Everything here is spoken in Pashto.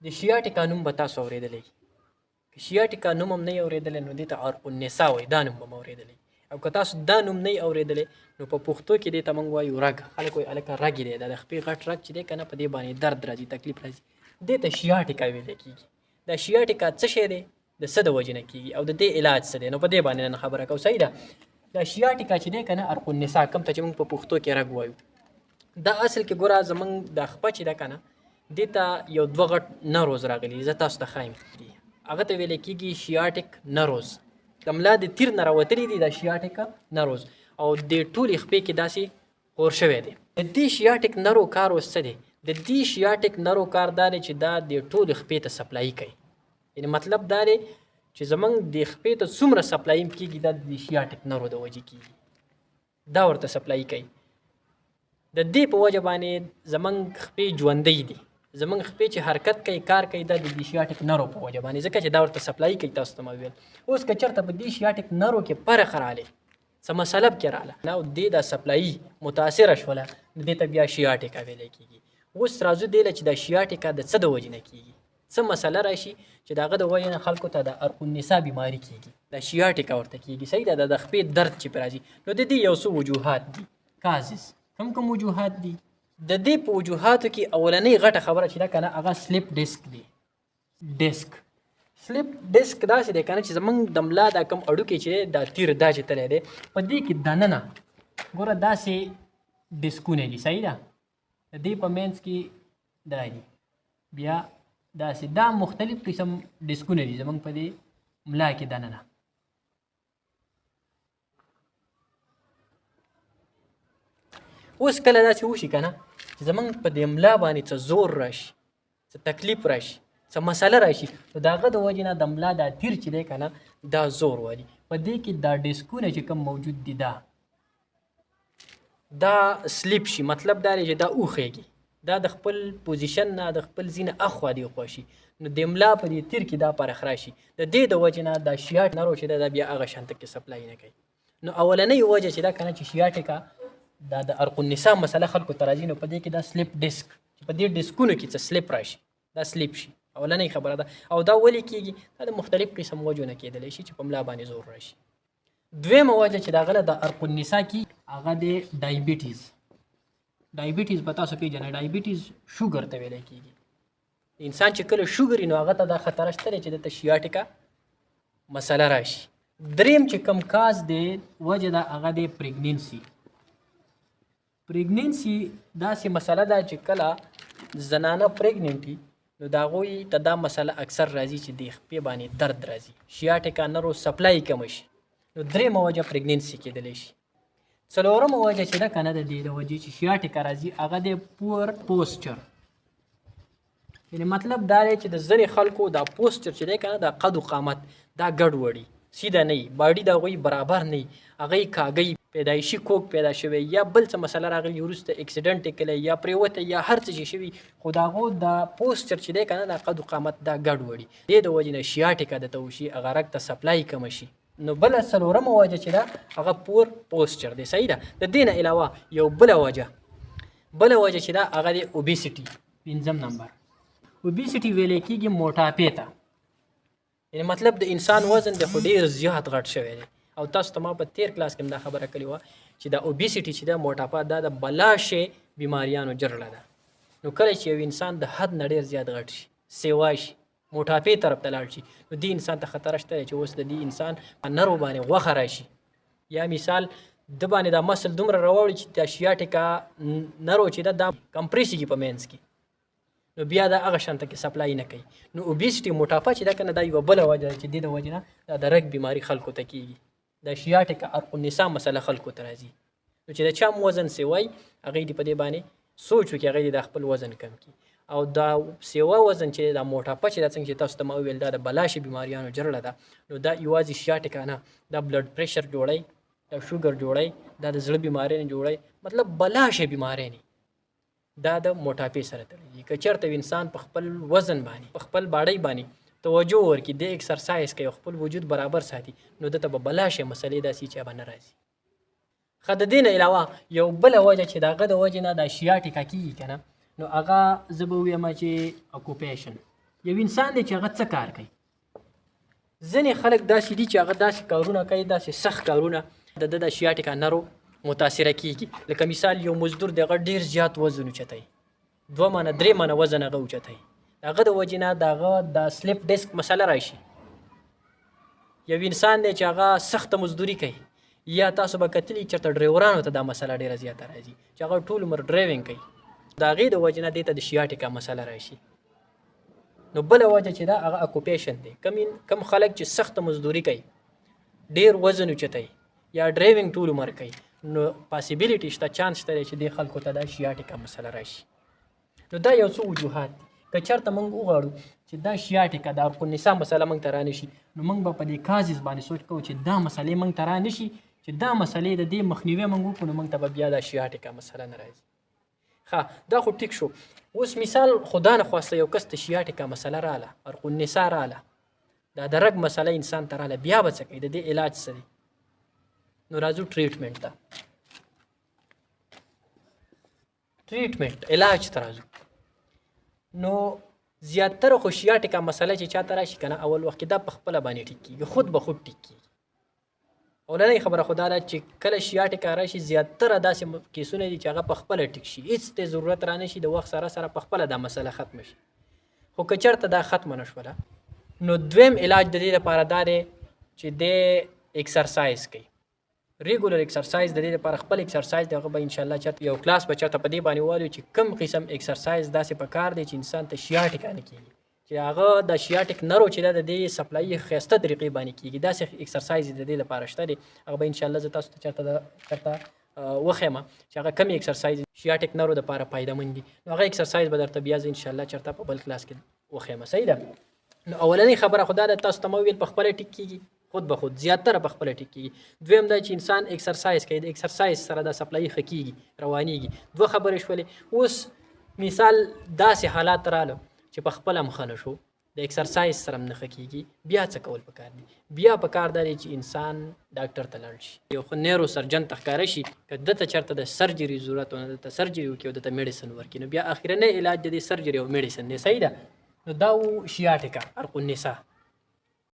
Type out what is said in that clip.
د شیاټیکا نوم به تاسو اورېدلی. که شیاټیکا نوم هم نه یې اورېدلی، نو دې ته عرق النساء وایي، دا نوم به هم اورېدلی. او که تاسو دا نوم نه یې اورېدلی، نو په پښتو کې دې ته موږ وایو رګ. خلک وایي هلکه رګ یې دی، دا د خپې غټ رګ چې دی که نه، په دې باندې درد راځي، تکلیف راځي، دې ته شیاټیکا ویلی کېږي. دا شیاټیکا څه شی دی، د څه د وجې نه کېږي او د دې علاج څه دی، نو په دې باندې نن خبره کوو. صحیح ده. دا شیاټیکا چې دی که نه، عرق النساء، کوم ته چې موږ په پښتو کې رګ وایو، دا اصل کې ګوره زمونږ د خپه چې ده که نه، دې ته یو دوه غټ نروز راغلي، زه تاسو ته ښایم. هغه ته ویل کېږي شیاټیک نروز. د ملا د تیر نه راوتلي دي دا شیاټیک نروز، او د ټولې خپې کې داسې خور شوی دی. د دې شیاټیک نرو کار اوس څه دی؟ د دې شیاټیک نرو کار دا دی چې دا د ټولې خپې ته سپلایي کوي. یعنې مطلب دا دی چې زمونږ د خپې ته څومره سپلایي کېږي، دا د شیاټیک نرو د وجې کېږي، دا ورته سپلایي کوي. د دې په وجه باندې زمونږ خپې ژوندۍ دي، زمونږ خپې چې حرکت کوي، کار کوي، دا د دې شیاټیک نرو په وجه باندې، ځکه چې دا ورته سپلایي کوي. تاسو ته ما وویل، اوس که چېرته په دې شیاټیک نرو کې فرق راغلی، څه مسله پکې راغله، او دې دا سپلایي متاثره شوله، نو دې ته بیا شیاټیکا ویلی کېږي. اوس راځو دې له چې دا شیاټیکا د څه د وجې نه کېږي، څه مسله راشي چې د هغه د وجې نه خلکو ته د عرق النساء بیماري کېږي، دا شیاټیکا ورته کېږي. صحیح ده. دا د خپې درد چې پرې راځي، نو د دې یو څو وجوهات دي. کازز کوم کوم وجوهات دي؟ د دې په وجوهاتو کې اولنۍ غټه خبره چې ده که نه، هغه سلیپ ډیسک دی. ډیسک، سلیپ ډیسک داسې دی که نه چې زمونږ د ملا دا کوم اډوکی چې دی، دا تیر دا چې تللی دی، په دې کې دننه ګوره داسې ډیسکونه دي. صحیح ده. د دې په منځ کې دا دي، بیا داسې دا مختلف قسم ډیسکونه دي زمونږ په دې ملا کې دننه. اوس کله داسې وشي که نه چې زمونږ په دې ملا باندې څه زور راشي، څه تکلیف راشي، څه مسله راشي، نو د هغه د وجې نه د ملا دا تیر چې دی که نه، دا زور والي. په دې کې دا ډیسکونه چې کوم موجود دي، دا سلیپ شي. مطلب دا دی چې دا اوخېږي، دا د خپل پوزیشن نه، د خپل ځای نه اخوا دی خوا شي، نو د ملا په دې تیر کې دا پرخ راشي. د دې د وجې نه دا شیاټ نرو چې ده، دا بیا هغه شان ته کې سپلای نه کوي. نو اولنۍ وجه چې ده که نه چې شیاټیکا دا د عرق النساء مسله خلکو ته راځي، نو په دې کې دا سلیپ ډیسک چې په دې ډیسکونو کې څه سلیپ راشي، دا سلیپ شي، اولنۍ خبره ده. او دا ولې کېږي؟ دا د مختلف قسم وجو نه کېدلی شي چې په ملا باندې زور راشي. دویمه وجه چې د هغه نه د عرق النساء کېږي، هغه دی ډایبیټیز. ډایبیټیز به تاسو پېژنئ، ډایبیټیز شوګر ته ویلی کېږي. انسان چې کله شوګر وي، نو هغه ته دا خطر شته دی چې ده ته شیاټیکا مسله راشي. دریم چې کوم کاز دی، وجه ده، هغه دی پریګننسي. پریګننسي داسې مسله ده چې کله زنانه پریګننټ وي، نو د هغوی ته دا مسله اکثر راځي چې د خپې باندې درد راځي، شیاټیکا نرو سپلای کمه شي. نو درېیمه وجه پریګننسي کېدلی شي. څلورمه وجه چې ده که نه، د دې د وجې چې شیاټیکا راځي، هغه دی پور پوسچر. یعنې مطلب دا دی چې د ځینې خلکو دا پوسچر چې دی که نه، دا قد و قامت دا ګډ وډي، سیده نه وي، باډي د هغوی برابر نه وي، هغوی کاږي، پیدایشي کوک پیدا شوی یا بل څه مسله راغلي، وروسته اکسیډنټ یې کړی یا پرېوتی یا هر څه چې شوي، خو د هغو دا پوسچر چې دی که نه، دا قد و قامت دا ګډ وډي، دې د وجې نه شیاټیکا درته وشي، هغه رګ ته سپلای کمه شي. نو بله څلورمه وجه چې ده، هغه پور پوسچر دی. صحیح ده. د دې نه علاوه یو بله وجه، بله وجه چې ده، هغه دی اوبیسیټي. پنځم نمبر اوبیسیټي ویلی کېږي موټاپې ته. یعنې مطلب د انسان وزن دی خو ډېر زیات غټ شوی دی. او تاسو ته ما په تېر کلاس کې هم دا خبره کړې وه چې دا اوبیسیټي چې ده، موټاپا، دا د بلا شی بیماریانو جرړه ده. نو کله چې یو انسان د حد نه ډېر زیات غټ شي، سیوا شي، موټاپې طرف ته لاړ شي، نو دې انسان ته خطر شته چې اوس د دې انسان په نرو باندې غوښه راشي، یا مثال د باندې دا مسل دومره راوړي چې دا شیاټیکا نرو چې ده، دا کمپریسېږي په منځ کې، نو بیا دا هغه شان ته کې سپلای نه کوي. نو اوبیسټي، موټاپا چې ده که نه، دا یوه بله وجه ده چې دې د وجې نه دا د رګ بیماري خلکو ته کېږي، دا شیاټیکا عرق النساء مسله خلکو ته راځي. نو چې د چا وزن سیوای، هغوی دې په دې باندې سوچ وکړي، هغوی دې دا خپل وزن کم کړي. او دا سیوا وزن چې دا موټاپا چې دا څنګه چې تاسو ته ما وویل، دا د بلاشي بیماریانو جرړه ده. نو دا یوازې شیاټیکا نه، دا بلډ پریشر جوړی، دا شوګر جوړی، دا د زړه بیمارۍ نه جوړی، مطلب بلاشي بیمارۍ نه دا د موټاپې سره تړلي دي. که چېرته انسان په خپل وزن باندې، په خپل باډۍ باندې توجه ورکړي، دی اکسرسایز کوي او خپل وجود برابر ساتي، نو ده ته به بلا شی مسلې داسې چې به نه راځي. ښه، د دې نه علاوه یو بله وجه چې د هغه د وجې نه دا شیاټیکا کېږي که نه، نو هغه زه به ووایم چې اکوپیشن. یو انسان دی چې هغه څه کار کوي. ځینې خلک داسې دي چې هغه داسې کارونه کوي، داسې سخت کارونه، د ده د شیاټیکا نرو متاثره کیږي. لکه مثال یو مزدور دی، هغه ډېر زیات وزن اوچتوي، 2 منه 3 منه وزن هغه اوچتوي، د هغه د وجې نه د هغه د slip disc مسله راشي. یو انسان دی چې هغه سخته مزدوري کوي، یا تاسو به کتلي چېرته ډریورانو ته دا مسله ډېره زیاته راځي چې هغه ټول عمر driving کوي، د هغې د وجې نه دې ته د شیاټیکا مسله راشي. نو بله وجه چې دا هغه occupation دی. کم خلک چې سخته مزدوري کوي، ډېر وزن اوچتوي یا driving ټول عمر کوي، نو possibility شته، چانس شته چې دې خلکو ته دا شیاټیکا مسله راشي. نو دا یو څو وجوهات دي. که چېرته موږ وغواړو چې دا شیاټیکا، د عرق النساء مسله موږ ته رانه شي، نو موږ به په دې causes باندې سوچ کوو چې دا مسلې موږ ته رانه شي، چې دا مسلې د دې مخنیوی موږ وکړو، نو موږ ته به بیا دا شیاټیکا مسله نه راځي. ښه، دا خو ټیک شو. اوس مثال خدا نه خواسته یو کس ته شیاټیکا مسله راله، عرق النساء راله، دا د رګ مسله انسان ته راله، بیا به څه کوي؟ د دې علاج څه دی؟ نو راځو treatment ته، treatment، علاج ته راځو. نو زیاتره خو شیاټیکا مسله چې چاته راشي کنه، اول وخت کې دا په خپله باندې ټیک کیږي، خود به خود ټیک کیږي. اولنۍ خبره خو دا ده چې کله شیاټیکا راشي، زیاتره داسې کیسونه دي چې هغه په خپله ټیک شي، هیڅ ته ضرورت رانه شي، د وخت سره سره په خپله دا مسله ختمه شي. خو که چېرته دا ختمه نه شوله، نو دویم علاج د دې لپاره دا دی چې دی exercise کوي، regular exercise. د دې لپاره خپل exercise دغه به ان شاء الله چرته یو کلاس به چرته په دې باندې والو چې کم قسم exercise داسې په کار دی چې انسان ته شیاټیکا نه کیږي، چې هغه د شیاټیک nerve چې د دې supply ښایسته طریقې باندې کیږي. داسې exercise د دې لپاره شته دی، هغه به ان شاء الله زه تاسو ته چرته وښیم چې هغه کمی exercise شیاټیک nerve د لپاره فایدهمند دي. نو هغه exercise به درته بیا زه ان شاء الله چرته په بل کلاس کې وښیم. صحیح ده. نو اولنۍ خبره خو دا ده، تاسو ته ما وویل، په خپله ټیک کیږي، خود به خود زیاتره په خپله ټیک کیږي. دویم دا چې انسان exercise کوي، د exercise سره د supply ښه کیږي، روانیږي. دوه خبرې شولې. اوس مثال داسې حالات رالو چې په خپله هم ښه نه شو، د exercise سره هم نه ښه کیږي، بیا څه کول پکار دي؟ بیا پکار دا دی چې انسان ډاکټر ته لاړ شي، یو خو neurosurgeon ته ښکاره شي. که ده ته چېرته د surgery ضرورت و، نو ده ته surgery وکړي او ده ته medicine ورکړي. نو بیا اخرنی علاج د دې surgery او medicine دی. صحیح ده. نو دا و شیاټیکا، عرق النساء.